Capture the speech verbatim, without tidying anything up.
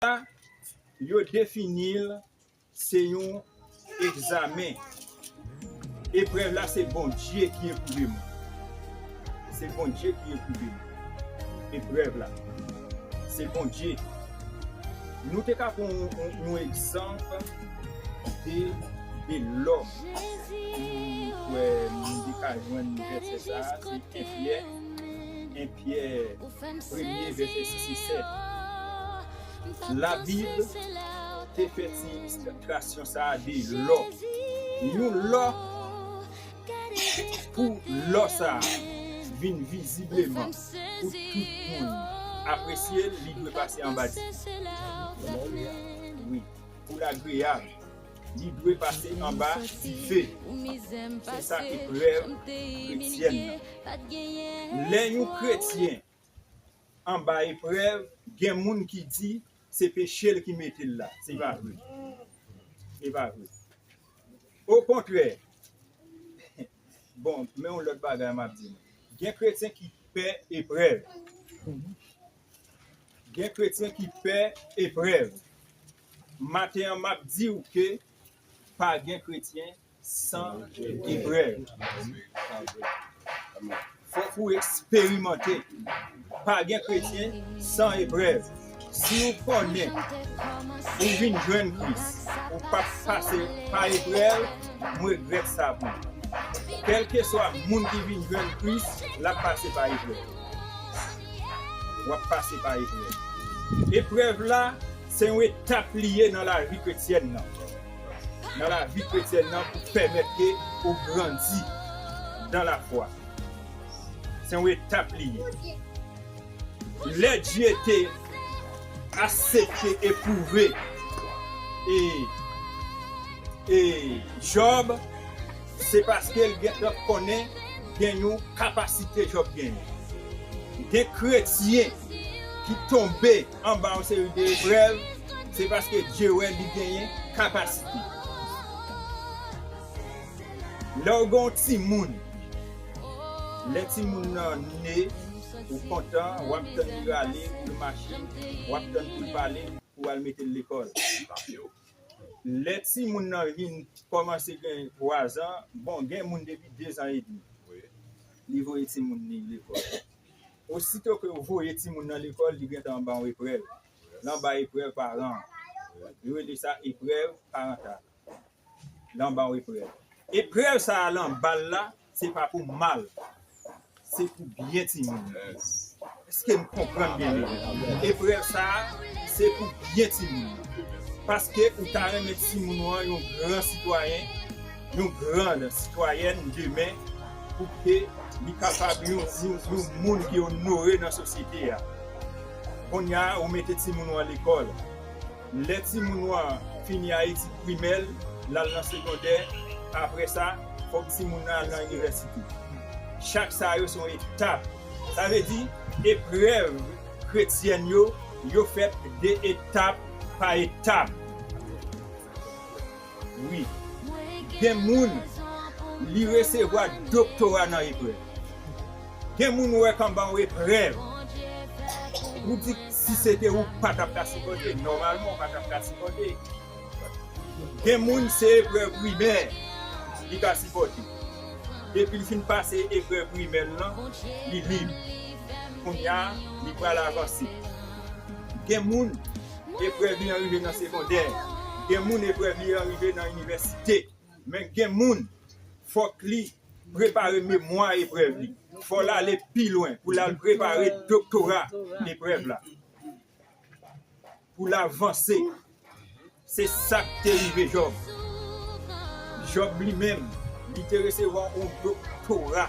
la, yo defini l se yon egzamen. Eprèv la, se Bondye ki epwouve moun. Se Bondye ki epwouve moun. Eprèv la, se Bondye. Nou te ka pran yon, yon, yon egzanp de, de lò. Ou kwè moun te ka jwenn vèsè sa a, se en Pyè, en Pyè premye, vèsè sis e sèt. Labib te fè ti istrasyon sa a de lò. Yon lò, pou lò sa a vin vizibleman pou tout moun apresye l, li dwe pase anba dife. Wi, pou l agreyab, li dwe pase anba dife. Se sa eprèv kretyèn nan. Lè yon kretyen anba eprèv, gen moun ki di se peche l ki mete l la. Se pa vre. Se pa vre. Okontrè, bon, men yon lòt bagay m ap di nou. Gen kretyen ki pè eprèv. Gen kretyen ki pè eprèv. Maten an, m ap di w ke pa gen kretyen san eprèv. Fòk ou eksperimante. Pa gen kretyen san eprèv. Si w konnen ou vin jwenn Kris, ou p ap pase pa eprèv, m regrèt sa pou ou. Kèlkeswa moun ki vin jwenn Kris, l ap pase pa eprèv. W ap pase pa eprèv. Eprèv la, se yon etap li ye nan lavi kretyèn nan. Nan lavi kretyèn nan pou pèmèt ke ou grandi dan lafwa. Se yon etap li ye. Lè Dye te aksepte epwouve e, e Jòb, se paske l gentan konnen gen yon kapasite Jòb genyen. Gen kretyen ki tonbe anba yon seri de eprèv, se paske Dye wè li genyen kapasite. Lè w gen yon timoun, lè timoun nan ne, ou kontan, w ap tann li rale pou l mache, w ap tann pou l pale, pou w al mete l lekòl. Lè timoun nan vin kòmanse gen twa zan, bon, gen moun depi de zan edmi, li voye timoun li lekòl. Osito ke w voye timoun nan lekòl, li gentan anba yon eprèv. L anba eprèv paran an. Yo rele sa eprèv parantal. L anba yon eprèv. Eprèv sa a l anba l la, se pa pou mal. Se pou byen timoun nan. Èske n konprann byen? Eprèv sa a, se pou byen timoun nan. Paske ou ta renmen timoun ou an yon gran sitwayen, yon gran sitwayèn demen, pou ke li kapab yon, yon, yon moun ki onore nan sosyete a. Kounye a, ou mete timoun ou an lekòl. Lè timoun ou an fini a etid primè l, l al nan segondè, apre sa, fòk timoun nan al nan inivèsite. Chak sa yo se yon etap. Sa vle di, eprèv kretyèn yo, yo fèt de etap pa etap. Wi. Gen moun, li resevwa doktora nan eprèv. Gen moun ou wè k anba yon eprèv. Ou di, si se te ou, ou pa t ap ka sipòte. Nòmalman, ou pa t ap ka sipòte. Gen moun, se eprèv primè li ka sipòte. Depi l fin pase eprèv primè l lan, li lib. Kounye a, li pral avanse. Gen moun, eprèv li an rive nan segondè. Gen moun, eprèv li an rive nan inivèsite. Men gen moun, fòk li prepare memwa eprèv li. Fò l ale pi lwen pou l al prepare doktora eprèv la. Pou l avanse. Se sa k te rive Jòb. Jòb li menm, li te resevwa yon doktora.